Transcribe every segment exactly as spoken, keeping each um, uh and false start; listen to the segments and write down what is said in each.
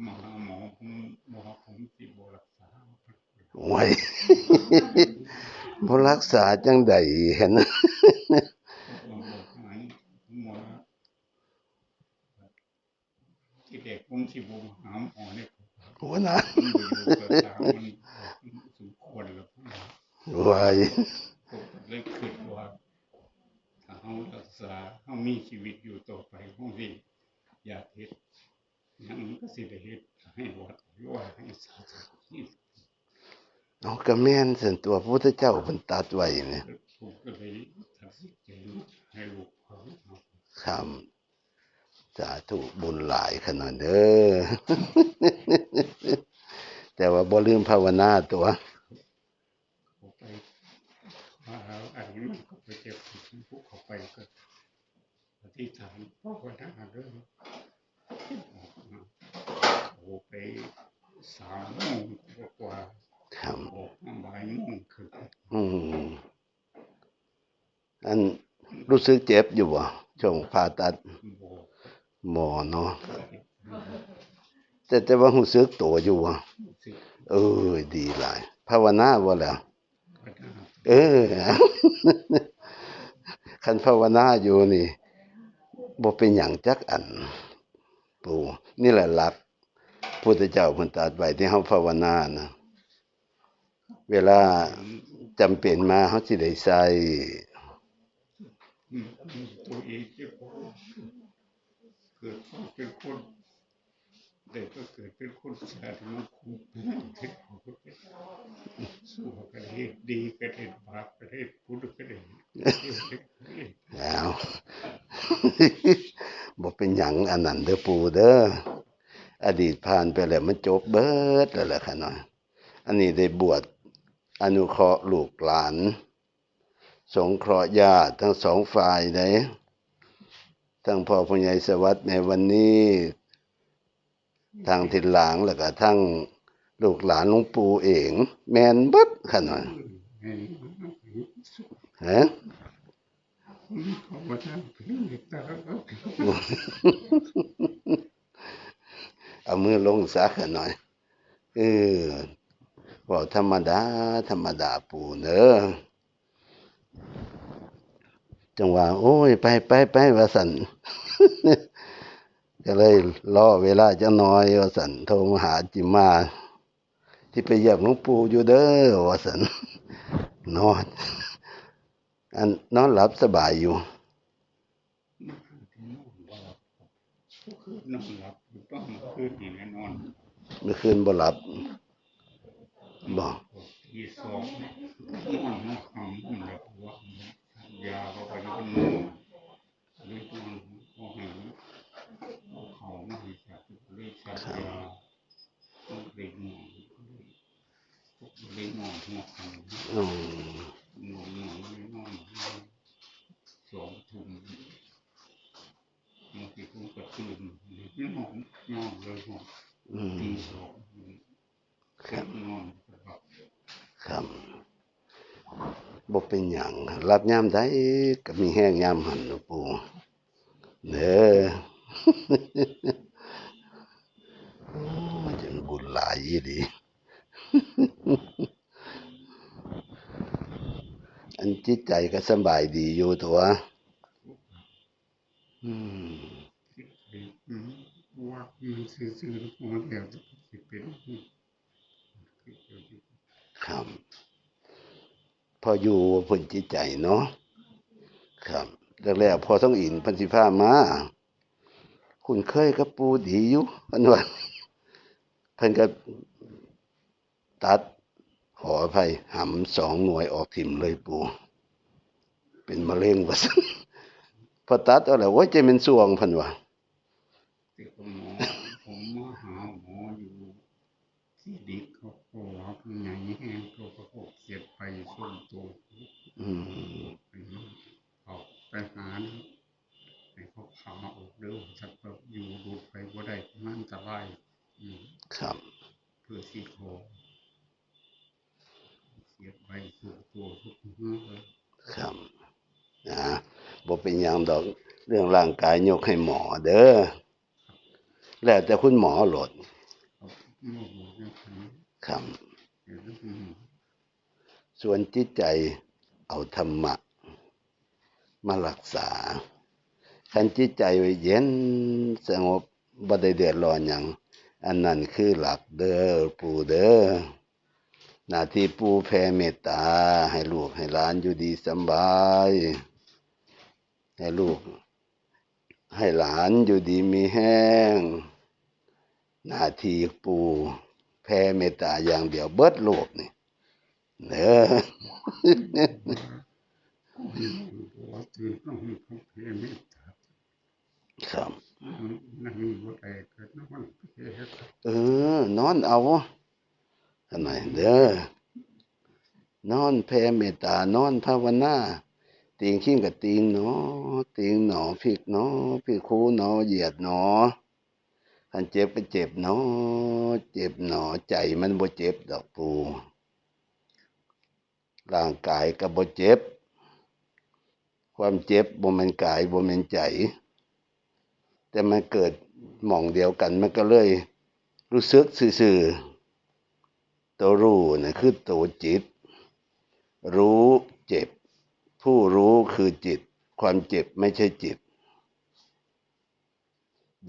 มาหาหมอ ผมบอกว่าผมสิบ่รักษา โอ้ย บ่รักษาจั่งใดหั้นนะ ผมบอกให้หมอ ทีแรกผมสิบ่หาหมอเนี่ย โอ้นะ ผมอยู่กับทางมันสมควรแล้ว โอ้ย ผมก็เลยคิดว่า ถ้าเฮารักษา เฮามีชีวิตอยู่ต่อไป เฮาสิอยากเฮ็ดหยัง มันก็สิได้เฮ็ดให้วัดหรือว่าให้ศาสนา เอา ก็แม่นซั่นตั๊ว พระพุทธเจ้าเพิ่นตรัสไว้นี่ ผมก็เลยตัดสินใจให้ลูกเขา ครับ สาธุ บุญหลายขนาดเด้อ แต่ว่าบ่ลืมภาวนาตั๊ว เขาไป มาหาอันนี้มันก็ไปเจ็บ พวกเขาไปก็อธิษฐานภาวนาเด้อ โอ้ ไปสามโมงกว่าๆ ครับ ออกมาบ่ายโมงครึ่ง อืม อัน รู้สึกเจ็บอยู่บ่ ช่วงผ่าตัด บ่ บ่เนาะ แต่ แต่ว่ารู้สึกตัวอยู่บ่ รู้สึก เออ ดีหลาย ภาวนาบ่แล้ว ภาวนา เออ คันภาวนาอยู่นี่ บ่เป็นหยังจักอัน ปู่ นี่แหละหลัก พุทธเจ้าเพิ่นตรัสไว้ที่เฮาภาวนานะ เวลาจำเป็นมาเฮาสิได้ใช้ อืม ตัวเองเจ้าของ เกิดมาเป็นคน ได้ก็เกิดเป็นคน ชาติมาคุก ชั่วก็ได้เฮ็ด ดีก็ได้เฮ็ด บาปก็ได้เฮ็ด บุญก็ได้เฮ็ด แล้ว บ่เป็นหยังอันนั้นเด้อปู่เด้อ อดีตผ่านไปแล้ว มันจบเบิดแล้วล่ะค่ะเนาะ อันนี้ได้บวชอนุเคราะห์ลูกหลาน สงเคราะห์ญาติทั้งสองฝ่ายเด้ ทั้งพ่อผู้ใหญ่สวัสดิ์ แม่วันนี้ ทางทินหลาง แล้วก็ทั้งลูกหลานหลวงปู่เอง แม่นเบิดขนาด ฮะ เขาว่าทางเพิ่นเมตตา เอามือลงซะขนาด เออ เว้าธรรมดา ธรรมดาปู่เด้อ จังว่า โอ้ย ไป ไป ไป ว่าซั่น ก็เลยรอเวลาจักหน่อย ว่าซั่น โทรมาหาจิมมา สิไปเยี่ยมหลวงปู่อยู่เด้อ ว่าซั่น นอน อัน นอนหลับสบายอยู่ เมื่อคืนนอนหลับอยู่ ต้องเมื่อคืนนี่แน่นอน เมื่อคืนบ่หลับ บ่ ตีสอง นอนหัวค่ำ นอนหลับ ว่ายาเข้าไป มันนอน เลยนอน พอให้เอาเข้ามาให้ฉัน เลยฉันยา มันเลยง่วง เลยง่วงหัวค่ำ อืม ง่วง ง่วง เลยนอน สองทุ่ม บางทีผมก็ตื่น นอน นอนเลย อืม ตีสอง ครับ นอน ครับ บ่เป็นหยัง หลับยามใดก็มีแฮงยามหั้นเนาะปู่ เด้อ โอ้ย จังบุญหลายอีหลี อันจิตใจก็สำบายดีอยู่ตั๊ว อืม อืม ว่ามันซื่อๆ แล้วมันแล้วแต่สิเป็น ครับ พออยู่เพิ่นจิตใจเนาะ ครับ แรกๆ พอทองอินเพิ่นสิพามา คุ้นเคยกับปู่ดีอยู่ เพิ่นว่า เพิ่นก็ตัด ขออภัย หำสองหน่วยออกถิ่มเลยปู่ เป็นมะเร็งว่าซั่น พอตัดเอาแล้ว โอ้ย ใจเป็นส่วง เพิ่นว่า แต่คุณหมอ ผมมาหาหมออยู่ ที่ดิกเขาก็ว่ามันใหญ่แฮง เขาก็เขียนไปส่งตัว อืม เขาไปหา ให้เขาผ่าออกเด้อ ถ้าอยู่ดูดไปบ่ได้ มันอันตราย อืม ครับ เพื่อสิขอ เขียนไปส่งตัวทุกมื้อเลย ครับ นะ บ่เป็นหยังดอก เรื่องร่างกายยกให้หมอเด้อ แล้วแต่คุณหมอโลด ครับ ส่วนจิตใจเอาธรรมะมารักษา คันจิตใจเย็นสงบ บ่ได้เดือดร้อนหยัง อันนั้นคือหลักเด้อปู่เด้อ หน้าที่ปู่แผ่เมตตาให้ลูกให้หลานอยู่ดีสำบาย ให้ลูกให้หลานอยู่ดีมีแฮง หน้าที่ปู่แผ่เมตตาอย่างเดียวเบิดโลกนี่ เด้อ ครับ นั่งบ่ได้ก็นอน เออ นอนเอา อันไหนเด้อ นอนแผ่เมตตา นอนภาวนา ตีงคิงก็ตีงหนอ ตีงหนอ พลิกหนอ พลิกคูหนอ เหยียดหนอ คันเจ็บก็เจ็บหนอ เจ็บหนอ ใจมันบ่เจ็บดอกปู่ ร่างกายก็บ่เจ็บ ความเจ็บบ่แม่นกาย บ่แม่นใจ แต่มันเกิดหม่องเดียวกัน มันก็เลยรู้สึกซื่อๆ ตัวรู้น่ะคือตัวจิต รู้เจ็บ ผู้รู้คือจิต ความเจ็บไม่ใช่จิต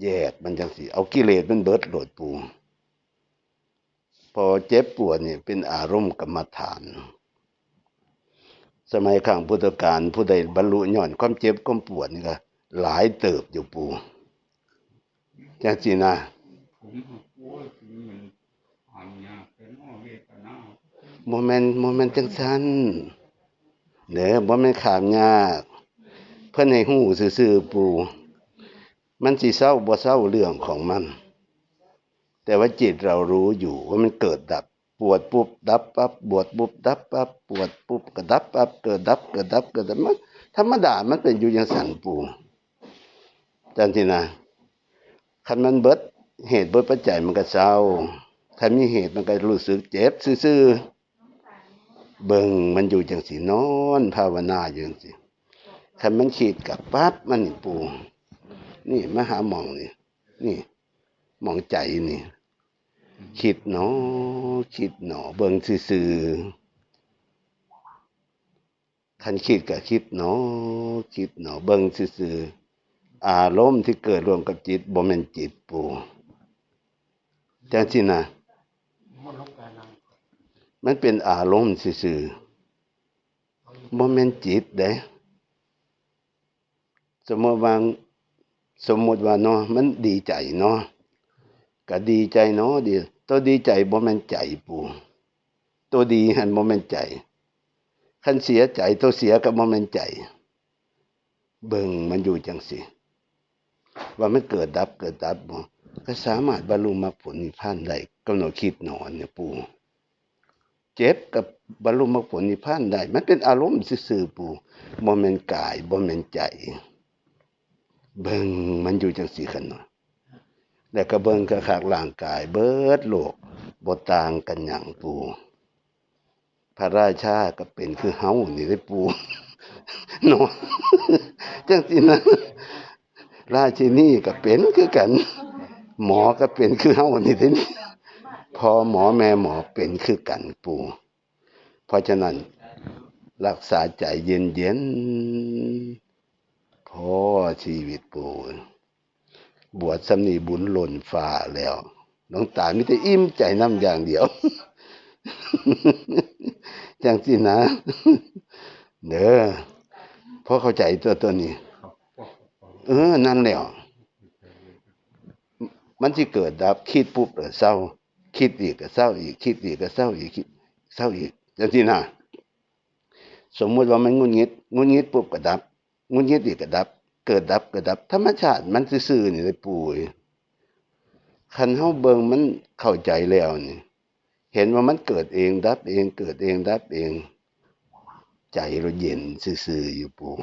แยกมันจังซี่ เอากิเลสมันเบิดโลดปู่ พอเจ็บปวดนี่เป็นอารมณ์กรรมฐาน สมัยครั้งพุทธกาล ผู้ใดบรรลุย้อนความเจ็บความปวดนี่ก็หลายเติบอยู่ปู่ จังซี่นะ บ่แม่น บ่แม่นจังซั่นเด้อ บ่แม่นข้ามยาก เพิ่นให้ฮู้ซื่อๆ ปู่ มันสิเซาบ่เซาเรื่องของมัน แต่ว่าจิตเรารู้อยู่ว่ามันเกิดดับ ปวดปุ๊บดับปั๊บ ปวดปุ๊บดับปั๊บ ปวดปุ๊บก็ดับปั๊บ เกิดดับ เกิดดับ เกิดดับ มันธรรมดา มันเป็นอยู่จังซั่นปู่ จังซี่นะ คันมันเบิดเหตุเบิดปัจจัยมันก็เซา คันมีเหตุมันก็รู้สึกเจ็บซื่อๆ เบิ่งมันอยู่จังซี่ นอนภาวนาอยู่จังซี่ คันมันคิดก็ปั๊บมานี่ปู่ นี่มาหาหม่องนี่ นี่หม่องใจนี่ คิดหนอ คิดหนอ เบิ่งซื่อๆ คันคิดก็คิดหนอ คิดหนอ เบิ่งซื่อๆ อารมณ์ที่เกิดร่วมกับจิตบ่แม่นจิตปู่ จังซี่นะ มันเป็นอารมณ์ซื่อๆ บ่แม่นจิตเด้ สมมติว่า สมมติว่าเนาะ มันดีใจเนาะ ก็ดีใจเนาะ ดี ตัวดีใจบ่แม่นใจปู่ ตัวดีหั่นบ่แม่นใจ คันเสียใจ ตัวเสียก็บ่แม่นใจ เบิ่งมันอยู่จังซี่ ว่ามันเกิดดับ เกิดดับบ่ ก็สามารถบรรลุมรรคผลนิพพานได้ กำหนดคิดหนอเนี่ยปู่ เจ็บกับบรรลุมรรคผลนิพพานได้ มันเป็นอารมณ์ซื่อๆปู่ บ่แม่นกาย บ่แม่นใจ เบิ่งมันอยู่จังซี่คันเนาะ แล้วก็เบิ่งคักๆร่างกายเบิดโลก บ่ต่างกันหยังปู่ พระราชาก็เป็นคือเฮานี่เด้ปู่ เนาะ จังซี่นะ ราชินีก็เป็นคือกัน หมอก็เป็นคือเฮานี่เด้ พ่อหมอแม่หมอเป็นคือกันปู่ เพราะฉะนั้น รักษาใจเย็นๆ พอชีวิตปู่ บวชส่ำนี้บุญล้นฟ้าแล้ว หลวงตามีแต่อิ่มใจนำอย่างเดียว จังซี่นะ เด้อ พอเข้าใจตัว ตัวนี้ เออ นั่นแหละ มันสิเกิดดับ คิดปุ๊บก็เซา คิดอีกก็เซาอีก คิดอีกก็เซาอีก คิด เซาอีก จังซี่นะ สมมุติว่ามันหงุดหงิด หงุดหงิดปุ๊บก็ดับ หงุดหงิดอีกก็ดับ เกิดดับ เกิดดับ ธรรมชาติมันซื่อๆ นี่เลยปู่ คันเฮาเบิ่งมันเข้าใจแล้วนี่ เห็นว่ามันเกิดเองดับเอง เกิดเองดับเอง ใจเราเย็นซื่อๆ อยู่ปู่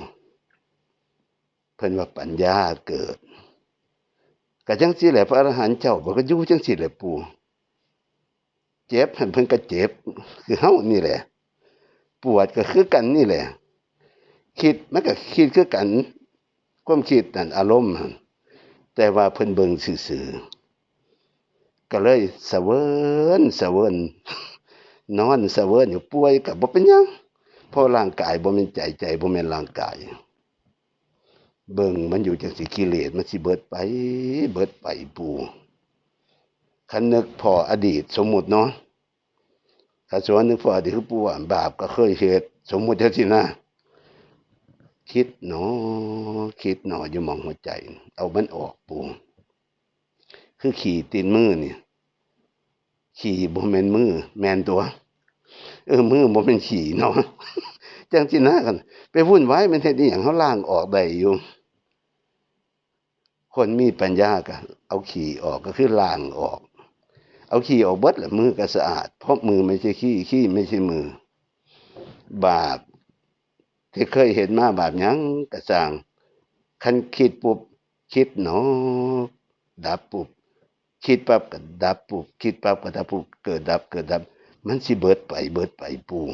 เพิ่นว่าปัญญาเกิด ก็จังซี่แหละ พระอรหันต์เจ้าเพิ่นก็อยู่จังซี่แหละปู่ เจ็บหั่นเพิ่นก็เจ็บ คือเฮานี่แหละ ปวดก็คือกันนี่แหละ คิดมันก็คิดคือกัน ความคิดนั่นอารมณ์หั่น แต่ว่าเพิ่นเบิ่งซื่อ ก็เลยสะเวินสะเวิน นอนสะเวินอยู่ ป่วยก็บ่เป็นหยัง เพราะร่างกายบ่แม่นใจ ใจบ่แม่นร่างกาย เบิ่งมันอยู่จั่งซี้ กิเลสมันสิเบิดไป เบิดไปปู่ คันนึกพ้ออดีต สมมุติเนาะ คันสมมุตินึกพ้ออดีต คือปู่ว่าบาปก็เคยเฮ็ด สมมุติจั่งซี้นะ คิดหนอ คิดหนอ อยู่หม่องหัวใจ เอามันออกปู่ คือขี้ติดมือนี่ ขี้บ่แม่นมือ แม่นตัว เออ มือบ่แม่นขี้เนาะ จั่งซี้นะ คันไปวุ่นวายมันเฮ็ดอีหยัง เฮาล้างออกได้อยู่ คนมีปัญญาก็เอาขี้ออก ก็คือล้างออก เอาขี้ออกเบิดแล้ว มือก็สะอาด เพราะมือไม่ใช่ขี้ ขี้ไม่ใช่มือ บาปที่เคยเฮ็ดมา บาปหยังก็ซ่าง คันคิดปุ๊บ คิดหนอ ดับปุ๊บ คิดปั๊บก็ดับปุ๊บ คิดปั๊บก็ดับปุ๊บ เกิดดับ เกิดดับ มันสิเบิดไป เบิดไปปู่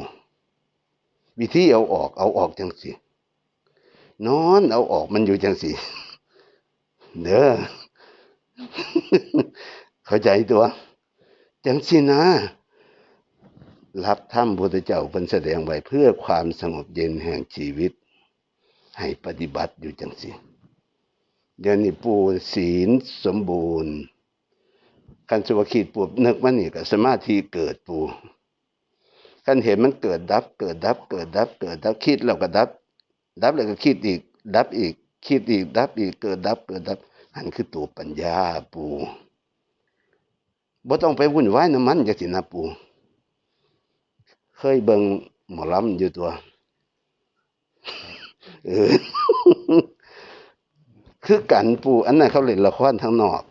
วิธีเอาออก เอาออกจั่งซี้ นอนเอาออกมันอยู่จั่งซี้ เด้อ เข้าใจตัว จั่งซี้นะ หลักธรรมพุทธเจ้าเพิ่นแสดงไว้เพื่อความสงบเย็นแห่งชีวิต ให้ปฏิบัติอยู่จั่งซี้ เดี๋ยวนี้ปู่ศีลสมบูรณ์ คันสิว่าคิดปุ๊บ นึกมานี่ก็สมาธิเกิดปู่ คันเห็นมันเกิดดับ เกิดดับ เกิดดับ เกิดดับ คิดแล้วก็ดับ ดับแล้วก็คิดอีก ดับอีก คิดอีก ดับอีก เกิดดับ เกิดดับ หั้นคือตัวปัญญาปู่ บ่ต้องไปวุ่นวายนำมันจั่งซี้นะปู่ เคยเบิ่งหมอลำอยู่ตัว เออ คือกันปู่ อันนั้นเขาเล่นละครทางนอก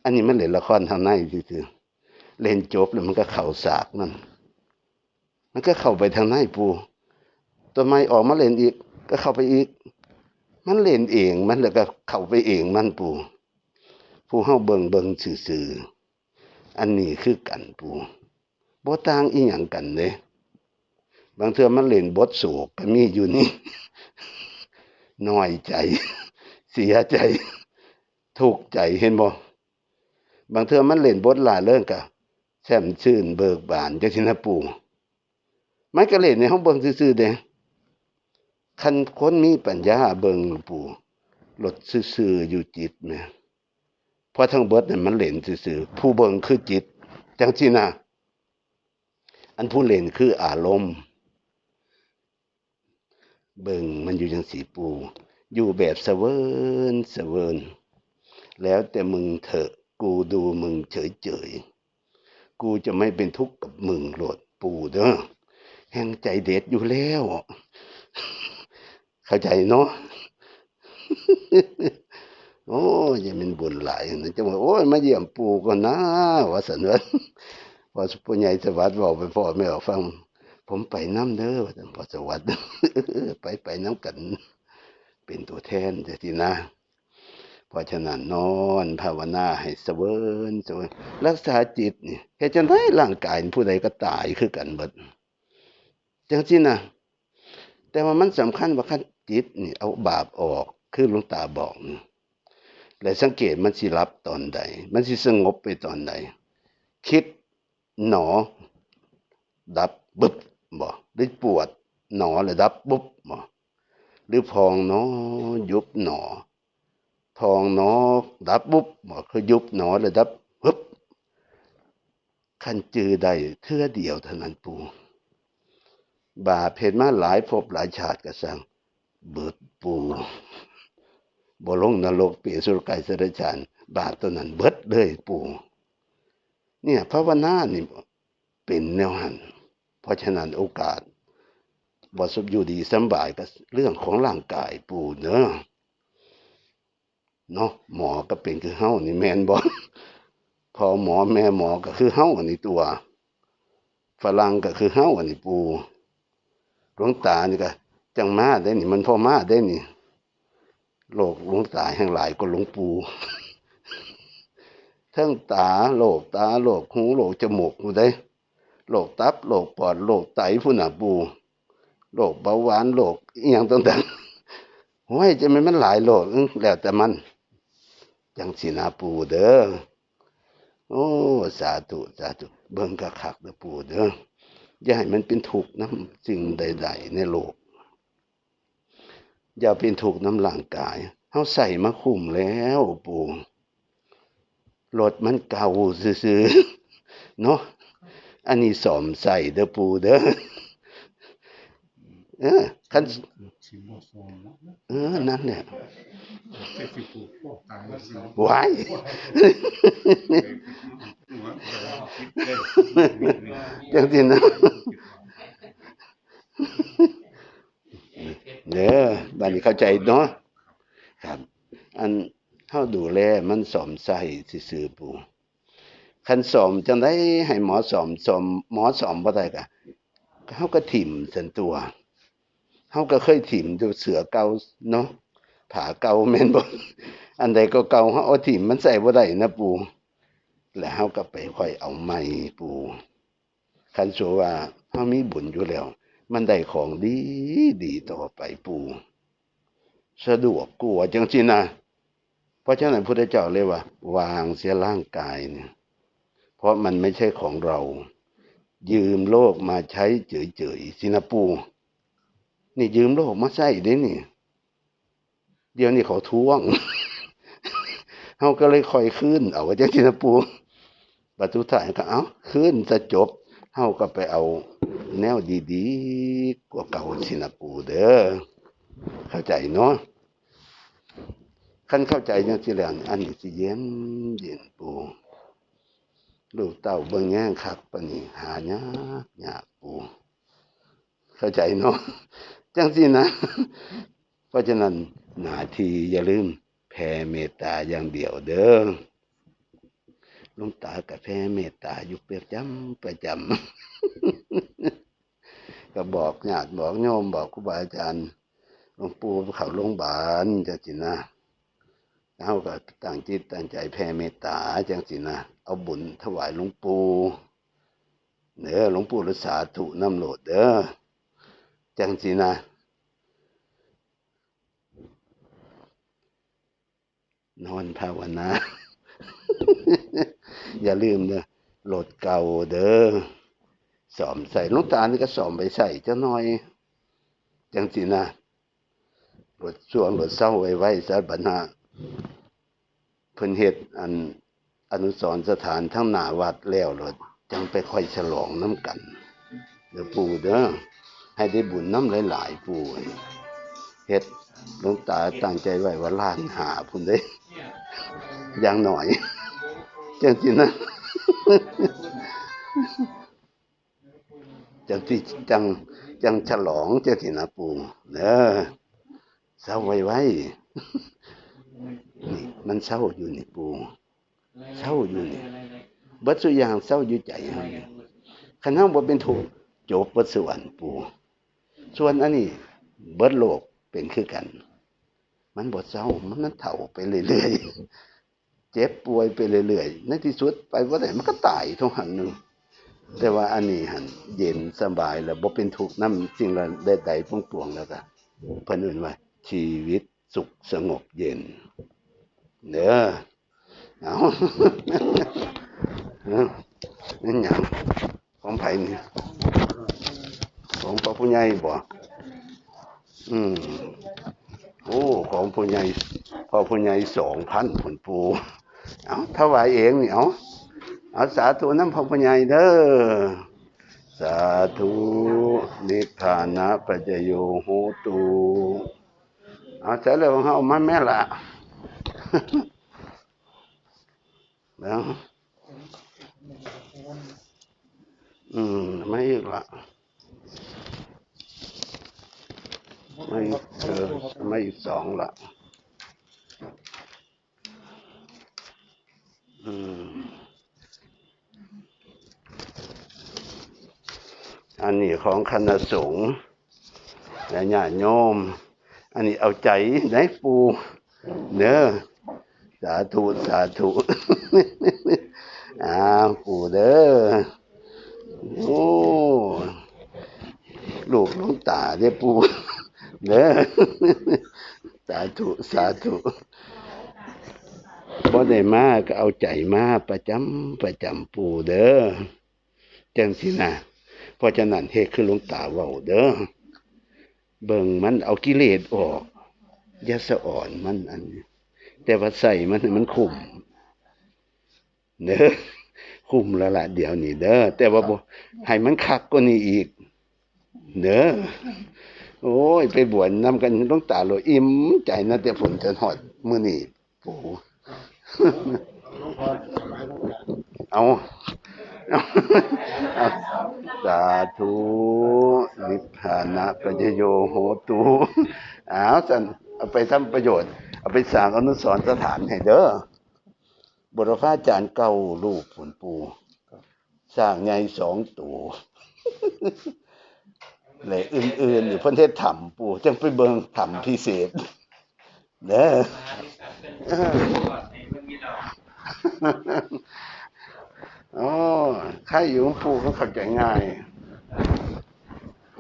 อันนี้มันเล่นละครทางในซื่อๆ เล่นจบแล้วมันก็เข้าฉากมัน มันก็เข้าไปทางในปู่ ตัวใหม่ออกมาเล่นอีก ก็เข้าไปอีก มันเล่นเองมันแล้วก็เข้าไปเองมันปู่ ผู้เฮาเบิ่งเบิ่งซื่อๆ อันนี้คือกันปู่ บ่ต่างอีหยังกันเด้ บางเทื่อมันเล่นบทโศกก็มีอยู่นี่ น้อยใจ เสียใจ ทุกข์ใจ เห็นบ่ บางเทื่อมันเล่นบทร่าเริงก็แช่มชื่นเบิกบานจั่งซี้นะปู่ มันก็เล่นให้เฮาเบิ่งซื่อๆเด้ คันคนมีปัญญาเบิ่งปู่ โลดซื่อๆอยู่จิตแหม เพราะทั้งเบิดนั่นมันเล่นซื่อๆ ผู้เบิ่งคือจิต จั่งซี้นะ อันผู้เล่นคืออารมณ์ เบิ่งมันอยู่จั่งซี้ปู่ อยู่แบบสะเวินสะเวิน แล้วแต่มึงเถอะ กูดูมึงเฉยๆ กูจะไม่เป็นทุกข์กับมึงโลดปู่เด้อ แฮ่งใจเด็ดอยู่แล้ว เข้าใจเนาะ โอ้ย อย่าแม่นบุญหลายนะ จั่งว่า โอ้ย มาเยี่ยมปู่ก่อนนะ ว่าซั่นว่า พอผู้ใหญ่สวัสดิ์เว้าไปพ่อแม่ฟัง ผมไปนำเด้อ ว่าซั่น พ่อสวัสดิ์ ไป ไปนำกัน เป็นตัวแทนจั่งซี้นะ เพราะฉะนั้นนอนภาวนาให้สะเวินสะเวิน รักษาจิตนี่ เฮ็ดจั่งใดร่างกายผู้ใดก็ตายคือกันเบิด จั่งซี้นะ แต่ว่ามันสำคัญว่าคันจิตนี่เอาบาปออก คือหลวงตาบอกนี่ และสังเกตมันสิหลับตอนใด มันสิสงบไปตอนใด คิดหนอ ดับบึบบ่ หรือปวดหนอแล้วดับบุบบ่ หรือพองหนอ ยุบหนอ พองหนอ ดับบุบบ่ คือยุบหนอแล้วดับบึบ คันจื่อได้เทื่อเดียวเท่านั้นปู่ บาปเฮ็ดมาหลายภพหลายชาติก็ซ่าง เบิดปู่ บ่ลงนรกเปรตอสุรกายสัตว์เดรัจฉาน บาปตัวนั้นเบิดเลยปู่ เนี่ย ภาวนานี่เป็นแนวหั้น เพราะฉะนั้นโอกาส บ่สุขอยู่ดีสำบายก็เรื่องของร่างกายปู่เด้อ เนาะ หมอก็เป็นคือเฮานี่แม่นบ่ พ่อหมอแม่หมอก็คือเฮานี่ตัว ฝรั่งก็คือเฮานี่ปู่ หลวงตานี่ก็จั่งมาเด้นี่ มันพอมาเด้นี่ โรคหลวงตาแฮ่งหลายกว่าหลวงปู่ เทิงตา โรคตา โรคหู โรคจมูกพู้นเด้ โรคตับ โรคปอด โรคไตพู้นน่ะปู่ โรคเบาหวาน โรคอิหยังต่างๆ โอ้ย จั่งแม่นมันหลายโรค อื้อ แล้วแต่มัน จั่งซี้นะปู่เด้อ โอ้ สาธุ สาธุ เบิ่งคักๆ เด้อปู่เด้อ อย่าให้มันเป็นทุกข์นำสิ่งใดๆ ในโลก อย่าเป็นทุกข์นำร่างกาย เฮาใช้มาคุ้มแล้วปู่ รถมันเก่าซื่อๆ เนาะ อันนี้ซ่อมใช้เด้อปู่เด้อ เออ คัน สิบ่ซ่อมแล้ว เออ นั่นแหละ แต่สิปลูกพวกตายแล้วสิ ว้าย หัวใจคิดเลย จังซี่นะ เด้อ บัดนี้เข้าใจเนาะ ครับ อันเฮาดูแลมันซ่อมใช้ซื่อๆ ปู่ คันซ่อมจังใด๋ให้หมอซ่อม ซ่อม หมอซ่อมบ่ได้กะ เฮาก็ถิ่มซั้นตั่ว เฮาก็เคยถิ่มอยู่เสื้อเก่าเนาะ ผ้าเก่าแม่นบ่ อันใดก็เก่า เฮาเอาถิ่มมันใช้บ่ได้นะปู่ แล้วเฮาก็ไปค่อยเอาใหม่ปู่ คันสมมุติว่าเฮามีบุญอยู่แล้ว มันได้ของดี ดีต่อไปปู่ สะดวกกว่าจังซี่นะ เพราะฉะนั้นพุทธเจ้าเลยว่า วางเสียร่างกายเนี่ย เพราะมันไม่ใช่ของเรา ยืมโลกมาใช้เฉยๆ สินะปู่ นี่ยืมโลกมาใช้เด้นี่ เดี๋ยวนี้เขาทวง เฮาก็เลยค่อยคืนเอาจังซี่นะปู่ บัดสุดท้ายก็ เอ้า คืนซะจบ เฮาก็ไปเอาแนวดีๆ กว่าเก่าสินะปู่เด้อ เข้าใจเนาะ คันเข้าใจจังซี่แล้ว อันนี้สิเย็นเย็นปู่ ลูกเต้าเบิ่งแยงคักปานนี้ หายากยากปู่ เข้าใจเนาะ จังซี่นะ เพราะฉะนั้นหน้าที่อย่าลืมแผ่เมตตาอย่างเดียวเด้อ หลวงตาก็แผ่เมตตาอยู่ประจำประจำ ก็บอกญาติบอกโยมบอกครูบาอาจารย์ หลวงปู่เข้าโรงบาลจังซี่นะ เฮาก็ตั้งจิตตั้งใจแผ่เมตตาจังซี่นะ เอาบุญถวายหลวงปู่ เด้อ หลวงปู่ละสาธุนำโลดเด้อ จังซี่นะ นอนภาวนา อย่าลืมเด้อ รถเก่าเด้อ ซ่อมใช้ หลวงตานี่ก็ซ่อมไปใช้จักหน่อย จังซี่นะ รถซ่วงรถเซาไวๆ ซะบัดหา เพิ่นเฮ็ดอันอนุสรณ์สถานทางหน้าวัดแล้ว แล้วจังไปค่อยฉลองนำกัน เด้อปู่เด้อ ให้ได้บุญนำหลายๆ ปู่ เฮ็ด หลวงตาตั้งใจไว้ว่าล้านห้าพุ้นเด้ อย่างน้อย จังซี่นะ จังสิ จัง จังฉลองจังสินะปู่ เด้อ เซาไวๆ นี่ มันเซาอยู่นี่ปู่ เซาอยู่นี่ เบิดซุอย่างเซาอยู่ใจเฮานี่ คันเฮาบ่เป็นทุกข์ จบเบิดซุอันปู่ ส่วนอันนี้ เบิดโลกเป็นคือกัน มันบ่เซา มัน มันเฒ่าไปเรื่อยๆ เจ็บป่วยไปเรื่อยๆ ในที่สุดไปบ่ได้ มันก็ตายเท่าหั้นหนึ่ง แต่ว่าอันนี้หั่นเย็นสบายแล้ว บ่เป็นทุกข์นำสิ่งใดๆ ปวงๆ แล้วก็ เพิ่นเอิ้นว่าชีวิตสุขสงบเย็น เด้อ เอา เอ้า แม่นหยัง ของไผนี่ ของพ่อผู้ใหญ่บ่ อืม โอ้ ของผู้ใหญ่ พ่อผู้ใหญ่สองพันพุ้นปู่ เอา ถวายเองนี่ เอา เอา สาธุนำพ่อผู้ใหญ่เด้อ สาธุ นิพพานะปัจจโยโหตุ เอา ใส่แล้วเฮาเอามาแม่ละ แล้ว อืม มาอีกละ มาอีก เออ มาอีกสองละ อืม อันนี้ของคณะสงฆ์และญาติโยม อันนี้เอาใจได้ปู่เด้อ สาธุ สาธุ อ่า ปู่เด้อ โอ้ ลูกหลวงตาเด้อปู่เด้อ สาธุ สาธุ บ่ได้มาก็เอาใจมาประจำประจำปู่เด้อ จังซี่นะ เพราะฉะนั้นเฮ็ดคือหลวงตาเว้าเด้อ เบิ่งมันเอากิเลสออก อย่าสะอ่อนมันอันนี้ แต่ว่าใส่มันให้มันคุ้ม เด้อ คุ้มแล้วล่ะเดี๋ยวนี้เด้อ แต่ว่าบ่ ให้มันคักกว่านี้อีก เด้อ โอ้ย ไปบวชนำกันหลวงตาโลด อิ่มใจนะ แต่ฝนจะฮอดมื้อนี้ ปู่ เอา เอา สาธุ นิพพานะปัจจโยโหตุ เอาซั่น เอาไปทำประโยชน์ เอาไปสร้างอนุสรณ์สถานให้เด้อ บุรพาจารย์เก้ารูปพุ้นปู่ สร้างใหญ่สองตัว และอื่นๆ อยู่เพิ่นเฮ็ดถ้ำปู่ จังไปเบิ่งถ้ำพิเศษ เด้อ โอ้ ใครอยู่ปู่ก็เข้าใจง่าย